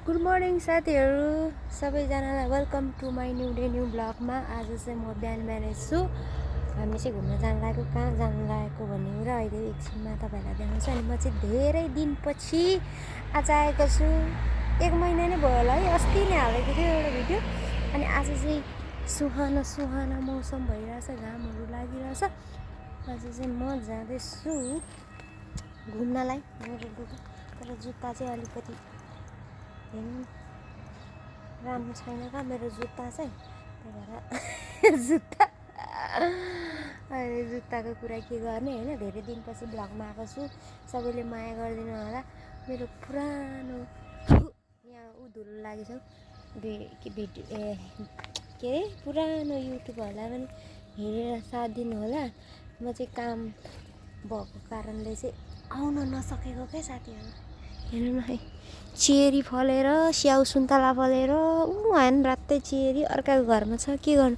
Good morning साथीहरू सबैजनालाई welcome to my new day new ब्लगमा। आज चाहिँ म बिहान छु। हामी चाहिँ घुम्न जान लागेको, कहाँ जान लागेको भन्ने कुरा अहिले एकछिनमा तपाईँहरूलाई देखाउँछु। अनि म चाहिँ धेरै दिनपछि आज आएको छु। 1 महिना नै भयो होला है, अस्ति नै हालेको थियो एउटा भिडियो। अनि आज चाहिँ सुहाना सुहाना मौसम भइरहेछ, घामहरू लागिरहेछ। आज चाहिँ म जाँदैछु घुम्नलाई। तर जुत्ता चाहिँ अलिकति हेर्नु राम्रो छैन क्या मेरो जुत्ता चाहिँ, त्यही भएर जुत्ता अहिले जुत्ताको कुरा के गर्ने होइन। धेरै दिनपछि भ्लगमा आएको छु, सबैले माया गरिदिनु होला। मेरो पुरानो यहाँ धुलो लागेछ के अरे पुरानो युट्युबहरूलाई पनि हेरेर साथ दिनु होला। म चाहिँ काम भएको कारणले चाहिँ आउन नसकेको क्या साथीहरू। हेर्नु न है, चेरी फलेर स्याउ सुन्तला फलेर होइन रातै चेरी अर्काको घरमा छ, के गर्नु।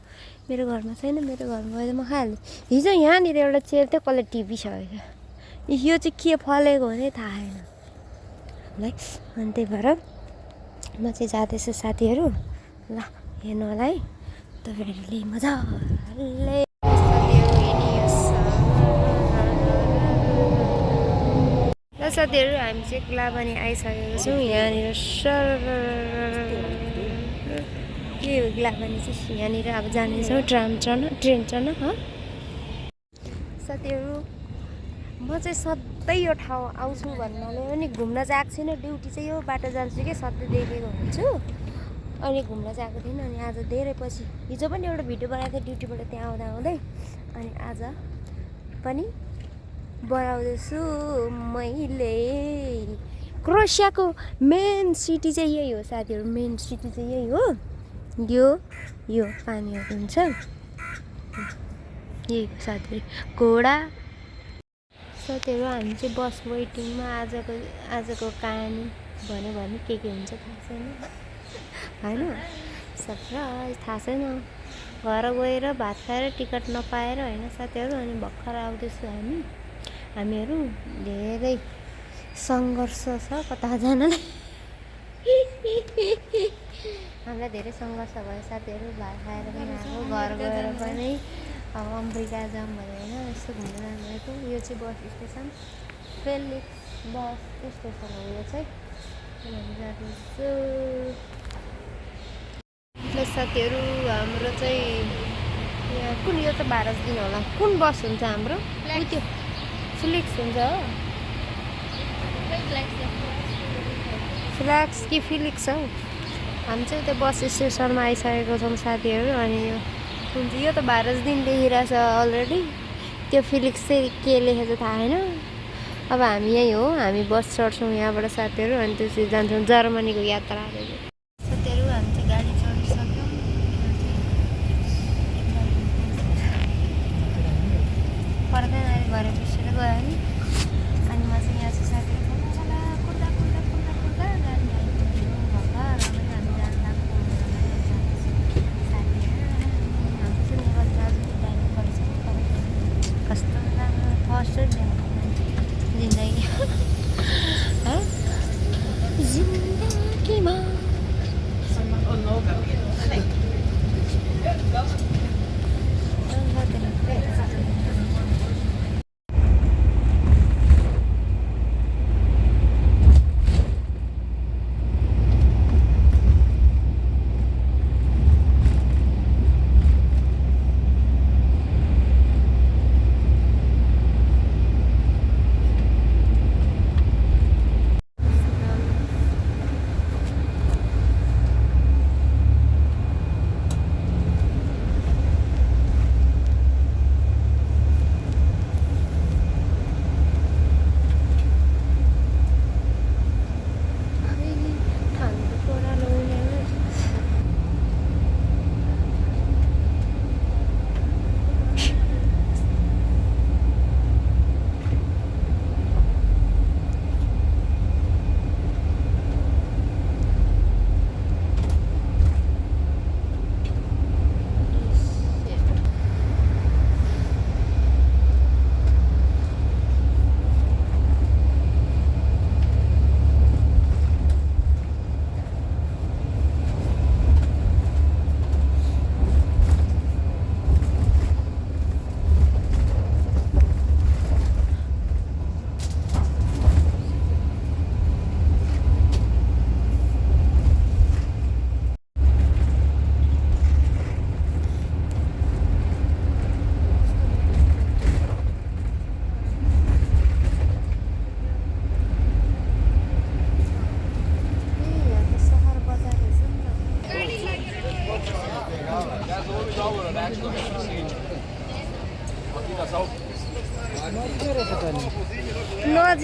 मेरो घरमा छैन, मेरो घरमा गएर म खाइहाल्छु। हिजो यहाँनिर एउटा चेर थियो, कसले टिपिसकेको। यो चाहिँ के फलेको हो थाहा छैन हामीलाई। अनि त्यही भएर म चाहिँ जाँदैछु साथीहरू, ल हेर्नु होला है तपाईँहरूले मजाले। साथीहरू हामी चाहिँ क्लाबानी आइसकेको छौँ। यहाँनिर के हो क्लाबानी चाहिँ, यहाँनिर अब जानेछौँ ट्रेन चढ्न साथीहरू। म चाहिँ सधैँ यो ठाउँ आउँछु भन्नाले पनि घुम्न चाहिँ आएको छुइनँ। ड्युटी चाहिँ यो बाटो जान्छु कि सधैँ देखेको हुन्छु, अनि घुम्न चाहिँ आएको थिइनँ। अनि आज धेरै पछि, हिजो पनि एउटा भिडियो बनाएको थिएँ ड्युटीबाट त्यहाँ आउँदा आउँदै, अनि आज पनि बनाउँदैछु मैले। क्रोएसियाको मेन सिटी चाहिँ यही हो साथीहरू, मेन सिटी चाहिँ यही हो। यो पानीहरू हुन्छ यही हो साथीहरू। घोडा साथीहरू हामी चाहिँ बस वेटिङमा। आजको कहानी भन्यो भने के हुन्छ थाहा छैन होइन, सरप्राइज थाहा छैन। घर गएर भात खाएर टिकट नपाएर होइन साथीहरू, अनि भर्खर आउँदैछु हामीहरू। धेरै सङ्घर्ष छ कता जानलाई, हामीलाई धेरै सङ्घर्ष भयो साथीहरू। भात खाएर पनि आएको, घर गएर पनि अब अमेरिका जाऊँ भनेर होइन यस्तो घुम्न जानुभएको। यो चाहिँ bus station, Felix bus station हो यो चाहिँ। जाँदैछु साथीहरू। हाम्रो चाहिँ यहाँ कुन, यो त 12 दिन होला, कुन बस हुन्छ हाम्रो? त्यो फ्लिक्स हुन्छ हो, फ्ल्याक्स कि फिलिक्स हौ। हामी चाहिँ त्यो बस स्टेसनमा आइसकेको छौँ साथीहरू। अनि यो कुन चाहिँ, यो त 12 दिन लेखिरहेछ अलरेडी। त्यो फिलिक्स चाहिँ के लेखेको थाहा छैन। अब हामी यहीँ हो, हामी बस चढ्छौँ यहाँबाट साथीहरू, अनि त्यसपछि जान्छौँ जर्मनीको यात्रा साथीहरू। हामी चाहिँ गाडी चढिसक्यौँ, पर्दैन अहिले भरे पिसेर गयो नि। अनि म चाहिँ यहाँ चाहिँ साथीहरू कुर्दा गाडी आइपुग्यो भर्खर। हामी जान लाग्यो साथीहरू। हाम्रो चाहिँ नेपाली दाजुको गाडी पर्छ। कस्तो राम्रो फर्स्ट जिन्दगी है जिन्दगीमा।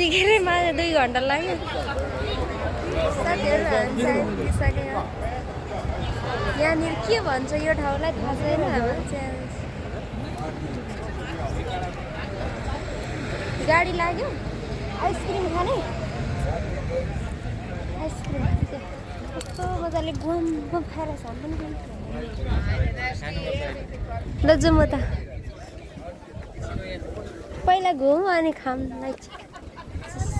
जिगेरै माझा 2 घन्टा लाग्यो साथीहरू हामी चाहिँ पुगिसक्यो यहाँनिर के भन्छ यो ठाउँलाई थाहा छैन हाम्रो च्यालेन्ज गाडी लाग्यो आइसक्रिम खाने आइसक्रिम कस्तो मजाले घुम घुम खाएर छ पनि ल जाउँ म त पहिला घुम अनि खाम लाइक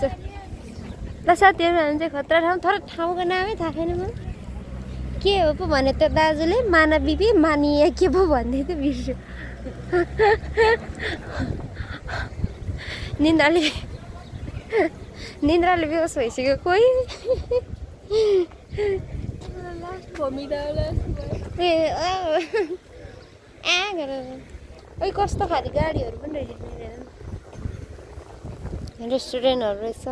ल साथीहरू हामी चाहिँ खतरा ठाउँ तर ठाउँको नामै थाहा छैन मलाई के हो पो भने त्यो दाजुले माना बिपी मानिए के पो भन्दै थियो बिर्स्यो निन्द्राले बेहोस भइसक्यो कोही ए ओइ कस्तो खाले गाडीहरू पनि रहेछ रेस्टुरेन्टहरू रहेछ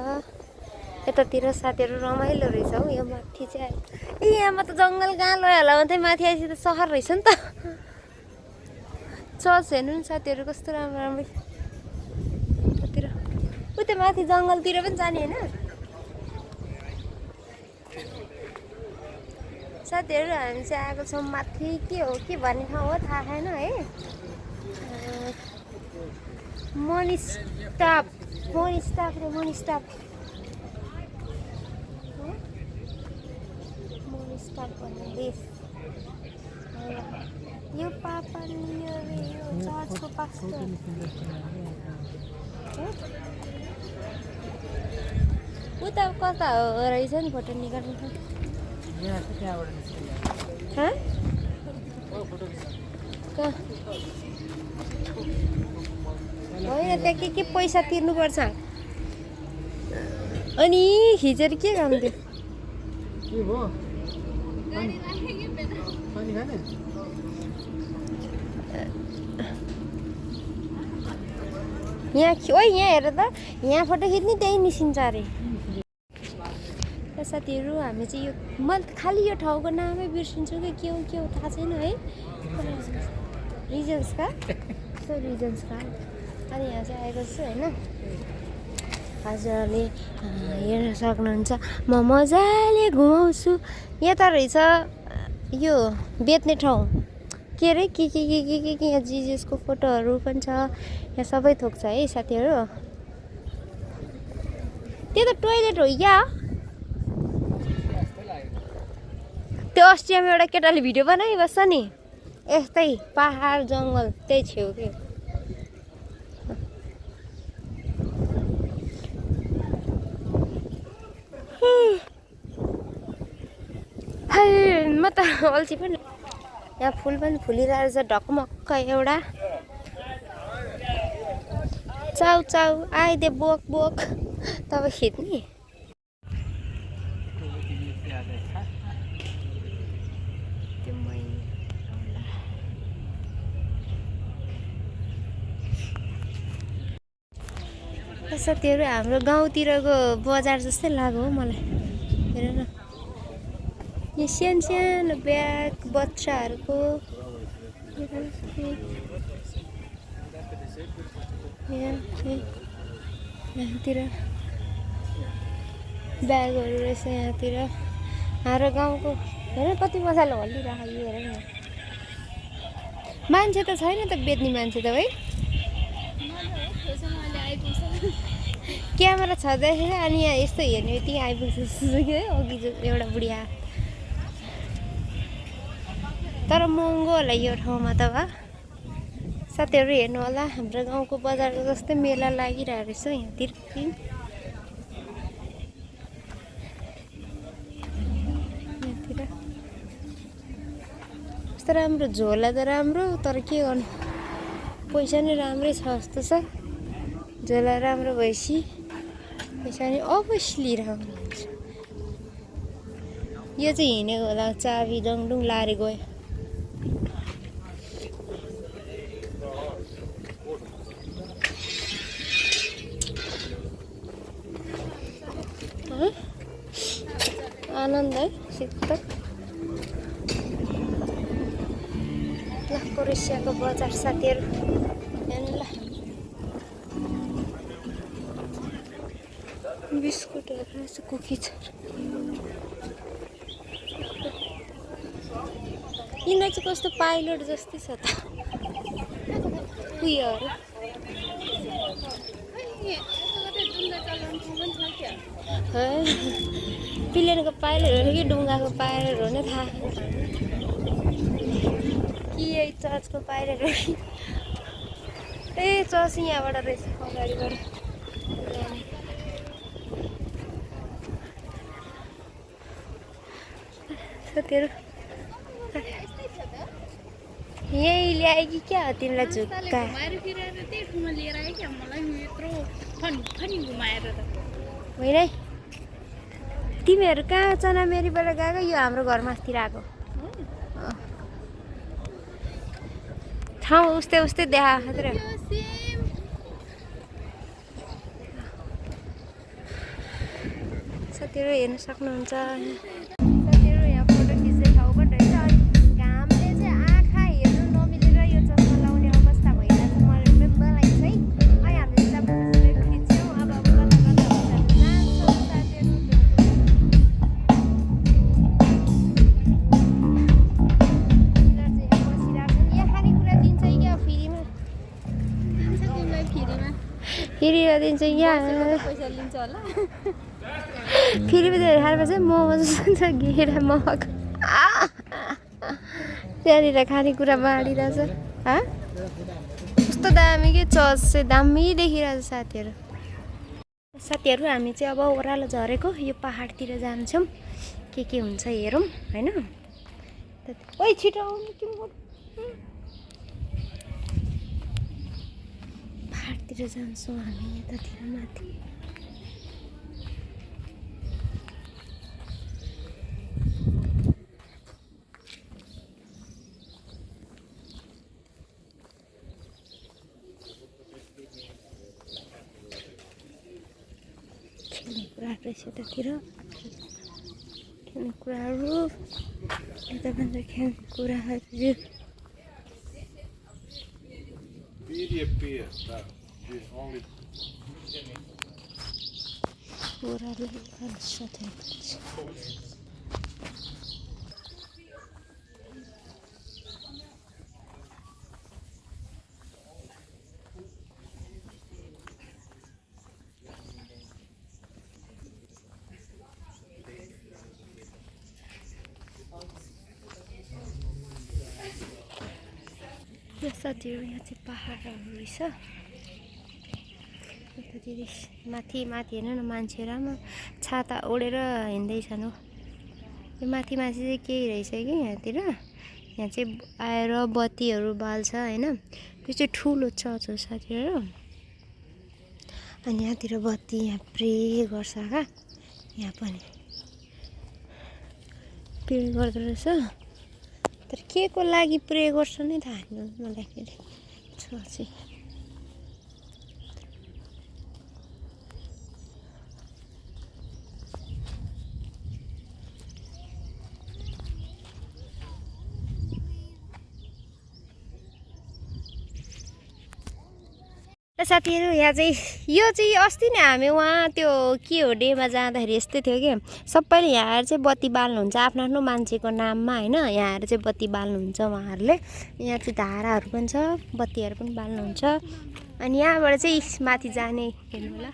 यतातिर साथीहरू रमाइलो रहेछ हौ यो माथि चाहिँ ए यहाँमा त जङ्गल कहाँ लैहाल्ला मात्रै माथि आएपछि त सहर रहेछ नि त चर्च हेर्नु नि साथीहरू कस्तो राम्रो राम्रो यतातिर उता माथि जङ्गलतिर पनि जाने होइन साथीहरू हामी चाहिँ आएको छौँ माथि के हो के भन्ने ठाउँ हो थाहा छैन है मोनिस्टाप भन्ने देश यो पापा न्यू चर्चको पास्टर उता कता हो रहेछ नि फोटो निकाल्नु होइन त्यहाँ के पैसा तिर्नुपर्छ अनि खिचेर के काम थियो यहाँ यहाँ हेर त यहाँ फोटो खिच्ने त्यहीँ निस्किन्छ अरे साथीहरू हामी चाहिँ यो म खालि यो ठाउँको नामै बिर्सिन्छु कि के हो थाहा छैन है रिजन्स का अनि यहाँ चाहिँ आएको छु होइन हजुरहरूले हेर्न सक्नुहुन्छ म मजाले घुमाउँछु यहाँ त रहेछ यो बेच्ने ठाउँ के अरे के यहाँ जिजसको फोटोहरू पनि छ यहाँ सबै थोक छ है साथीहरू त्यो त टोइलेट हो क्या त्यो अस्ट्रियामा एउटा केटाले भिडियो बनाइबस्छ नि यस्तै पहाड जङ्गल त्यही छेउ के म त अल्छी पनि यहाँ फुल पनि फुलिरहेको छ ढकमक्क एउटा चाउ आइदे बोक तपाईँ खिच्ने साथीहरू हाम्रो गाउँतिरको बजार जस्तै लाग्यो हो मलाई हेर न यो सानो ब्याग बच्चाहरूको यहाँतिर ब्यागहरू रहेछ यहाँतिर हाम्रो गाउँको हेर कति मजाले हल्लिरहेको यो हेर न मान्छे त छैन त बेच्ने मान्छे त है क्यामेरा छँदैछ अनि यहाँ यस्तो हेर्ने बित्तिकै आइपुग्छ है अघि एउटा बुढिया तर महँगो होला यो ठाउँमा त वा साथीहरू हेर्नु होला हाम्रो गाउँको बजारको जस्तै मेला लागिरहेको रहेछ यहाँतिर कस्तो राम्रो झोला त राम्रो तर के गर्नु पैसा नै राम्रै छ जस्तो छ झोला राम्रो भएपछि पैसा नि अभियसली राम्रो हुन्छ यो चाहिँ हिँडेको होला चाबी डङडुङ लाएर गयो आनन्द है शीतल ल क्रोएसियाको बजार साथीहरू हेर्नु ल बिस्कुटहरू रहेछ कुकिज यिनीहरू चाहिँ कस्तो पाइलट जस्तै छ त उयोहरू प्लेनको पाइलट हो कि ढुङ्गाको पाइलट हो नि थाहा कि यही चर्चको पाइलट हो कि ए चर्च यहाँबाट रहेछ अगाडिबाट साथीहरू यही ल्याए कि क्या हो तिमीलाई झुक्का होइन है तिमीहरू कहाँ चनामेरीबाट गएको यो हाम्रो घर मास्तिर आएको ठाउँ उस्तै उस्तै देखा खातिर साथीहरू हेर्न सक्नुहुन्छ साथीहरू यहाँ फोटो खिच्ने ठाउँ पनि रहेछ घामले चाहिँ आँखा हेर्नु नमिलेर यो चस्मा लाउने अवस्था भइरहेको छ मलाई चाहिँ अहिले हामीले चाहिँ खिच्यौँ अब कता कता जान्छौँ साथीहरू फ्रीमा दिन्छ यहाँ पैसा लिन्छ होला फ्रीमा खाएर चाहिँ मोमो जस्तो छ घेरा मगाएको त्यहाँनिर खानेकुरा बाँडिरहेछ कस्तो दामी के चर्च चाहिँ दामी देखिरहेछ साथीहरू हामी चाहिँ अब ओह्रालो झरेको यो पहाडतिर जान्छौँ के हुन्छ हेरौँ होइन ओइ छिटो आउनु तिम्रो पहाडतिर जान्छौँ हामी यतातिर माथि रहेछ यतातिर खानेकुराहरू यता पनि खानेकुराहरू ओह्रालो साथीहरू यहाँ चाहिँ पहाडहरू रहेछ यतातिर माथि हेर्नु न मान्छेहरू आमा छाता ओढेर हिँड्दैछन् हो यो माथि चाहिँ केही रहेछ कि यहाँतिर यहाँ चाहिँ आएर बत्तीहरू बाल्छ होइन त्यो चाहिँ ठुलो चर्च हो साथीहरू अनि यहाँतिर बत्ती यहाँ प्रे गर्छ क्या यहाँ पनि प्रे गर्दो रहेछ तर के को लागि प्रे गर्छ नै थाहा छैन मलाई फेरि चाहिँ साथीहरू यहाँ चाहिँ यो चाहिँ अस्ति नै हामी वहाँ त्यो के हो डेमा जाँदाखेरि यस्तै थियो कि सबैले यहाँ आएर चाहिँ बत्ती बाल्नुहुन्छ आफ्नो आफ्नो मान्छेको नाममा होइन यहाँ आएर चाहिँ बत्ती बाल्नुहुन्छ उहाँहरूले यहाँ चाहिँ धाराहरू पनि छ बत्तीहरू पनि बाल्नुहुन्छ अनि यहाँबाट चाहिँ माथि जाने हेर्नु होला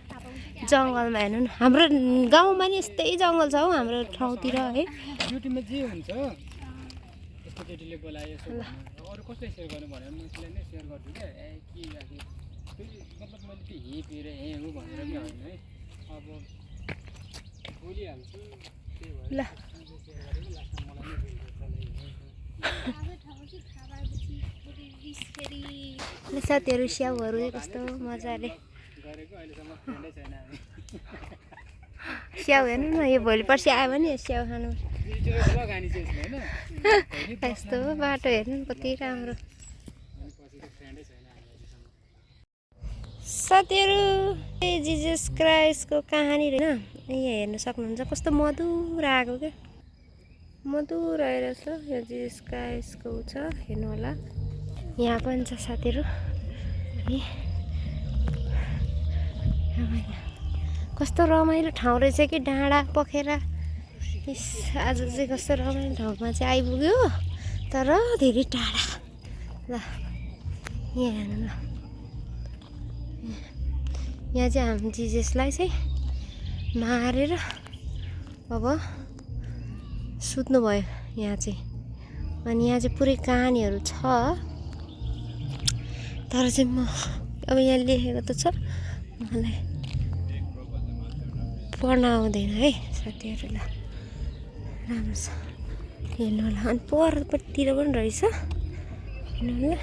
जङ्गलमा हेर्नु न हाम्रो गाउँमा नि यस्तै जङ्गल छ हौ हाम्रो ठाउँतिर है युट्युबमा जे हुन्छ यस्तो केटीले बोलायो अरू कसले सेयर गर्नु भनेर मान्छेलाई नै सेयर गर्छु क्या के राखेँ मतलब मैले त्यो हेपेर हो भनेर पनि होइन है अब बोलिहाल्छु त्यही भएर ल साथीहरू स्याउहरू कस्तो मजाले गरेको अहिलेसम्म फ्रेन्डै छैन हामी स्याउ हेर्नु न यो भोलि पर्सि आयो भने स्याउ खानु यस्तो बाटो हेर्नु कति राम्रो साथीहरू जिजस क्राइस्टको कहानी होइन यहाँ हेर्न सक्नुहुन्छ कस्तो मधुर आएको क्या मधुर रहेछ यो जिजस क्राइस्टको छ हेर्नु होला यहाँ पनि छ साथीहरू कस्तो रमाइलो ठाउँ रहेछ कि डाँडा पखेरा। इस आज चाहिँ कस्तो रमाइलो ठाउँमा चाहिँ आइपुग्यो तर धेरै टाढा। ल यहाँ हेर्नु ल, यहाँ चाहिँ हामी जिजसलाई चाहिँ मारेर अब सुत्नुभयो यहाँ चाहिँ। अनि यहाँ चाहिँ पुरै कहानीहरू छ तर चाहिँ म अब यहाँ लेखेको त छ, मलाई पढ्न आउँदैन है साथीहरू। ल राम्रो छ हेर्नु होला। अनि परपट्टितिर पनि रहेछ हेर्नु होला।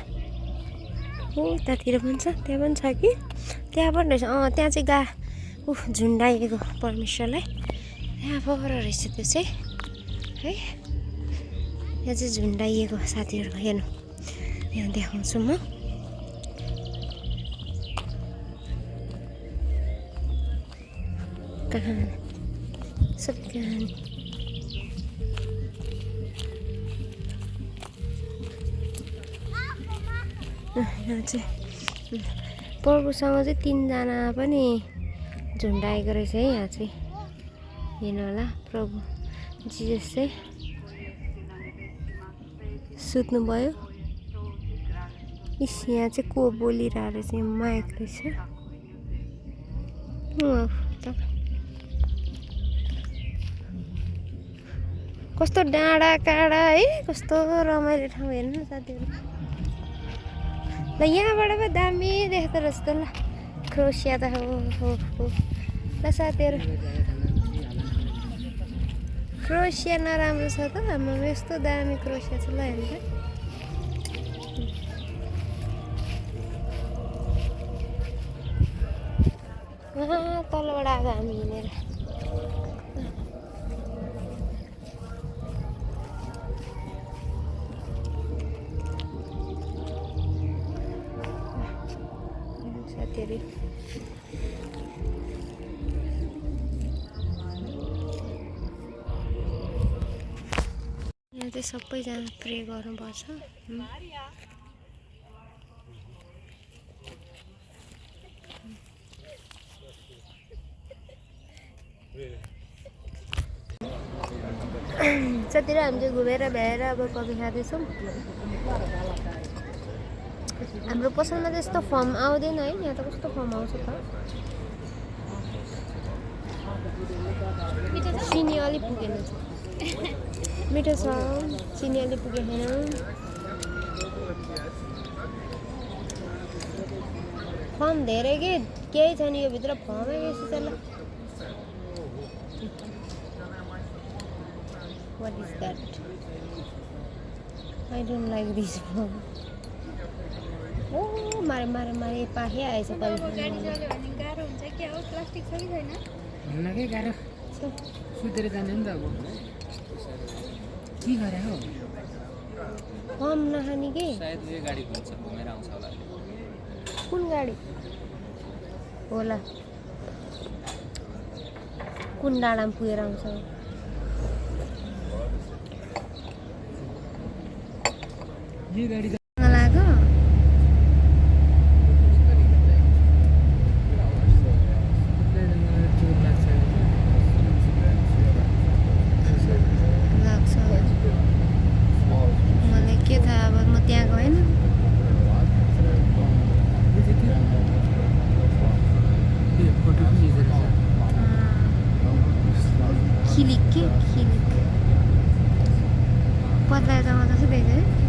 हो उतातिर पनि छ, त्यहाँ पनि छ कि, त्यहाँ पनि रहेछ। त्यहाँ चाहिँ झुन्डाइएको परमेश्वरलाई त्यहाँ पर रहेछ त्यो चाहिँ है। यहाँ चाहिँ झुन्डाइएको साथीहरू हेर्नु, यहाँ देखाउँछु म। कहानी सबै कहानी यहाँ चाहिँ प्रभुसँग चाहिँ 3 जना पनि झुन्डाएको रहेछ है। यहाँ चाहिँ हेर्नु होला, प्रभु जिजस चाहिँ सुत्नुभयो। इस यहाँ चाहिँ को बोलिरहेको रहेछ, माइक रहेछ। कस्तो डाँडा काँडा है, कस्तो रमाइलो ठाउँ हेर्नु न साथीहरू। ल यहाँबाट पो दामी देख्दो रहेछ त। ल क्रोसिया त हो ल साथीहरू, क्रोसिया नराम्रो छ त, हाम्रो यस्तो दामी क्रोसिया छ। ल हेर्नु त वहाँ तलबाट आएको हामी हिँडेर। साथीहरू यहाँ चाहिँ सबैजना प्रे गर्नुपर्छ। साथीहरू हामी चाहिँ घुमेर भ्याएर अब कफी खाँदैछौँ। हाम्रो पसलमा त्यस्तो फर्म आउँदैन है, यहाँ त कस्तो फर्म आउँछ त। चिनी अलिक पुगेन, मिठो छ, चिनी अलिक पुगेन। फर्म धेरै कि केही छैन यो भित्र, फर्मै बेसी छ। ल what is that? I don't like this form. Oh मारे पाखे आएछ। गाडी चल्यो भने गाह्रो हुन्छ के हो, प्लास्टिक छ कि छैन भन्नकै गाह्रो सुतेर जाने नि त। अब के गरे हो, फर्म नखाने कि सायद यो गाडी घुम्छ, घुमेर आउँछ होला। कुन गाडी होला, कुन डाँडामा पुगेर आउँछ। यो गाडी नलाग्यो लाग्छ। मलाई के थाहा, अब म त्यहाँ गएन। खिलिक के खिलिक पत्ला जग्गा जस्तो देख्छ है।